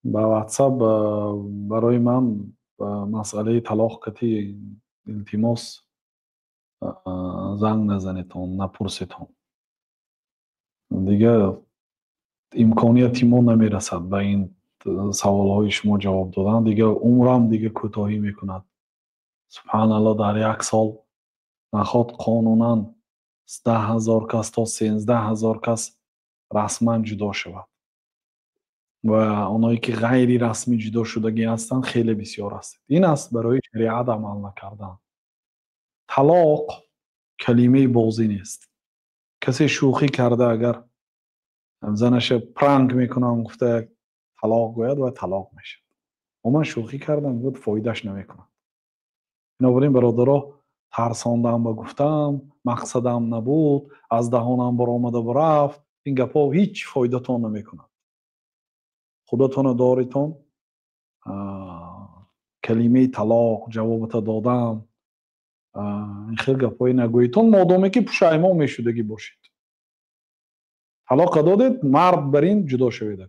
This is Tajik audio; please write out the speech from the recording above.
Ба WhatsApp барои ман масъалаи талоқ кати, илтимос, занг назанедон, напурседон. Дигар имконияти мо намерасад ба ин саволҳои шумо ҷавоб додан. Дигар умрам дига кӯтоҳӣ мекунад. Субҳаналло, дар як сол наход қонунан 10 000 кас то 13 000 кас расман ҷудо шавад ва оное ки ғайрирасмӣ ҷудо шудагӣ ҳастанд, хеле бисёр аст. Ин аст барои шариат амал накардан. Талоқ калимаи бозӣ нест. Касе шӯхӣ карда, агар занаша пранк мекунам гуфта, талоқ гӯяд ва талоқ мешавад. Ман шӯхӣ кардам гуфт, фоидааш намекунад. Бинобар ин, бародаро, тарсондам ба гуфтам, мақсадам набуд, аз даҳонам баромада рафт, ин гапҳо ҳеҷ фоидатон намекунад. Худатона доритон. Калимаи талоқ, ҷавобата додам, ин хел гапҳое нагӯедтон, модоме ки пушаймон мешудагӣ бошед. Талоқа додед, мард бар ин ҷудо шавед.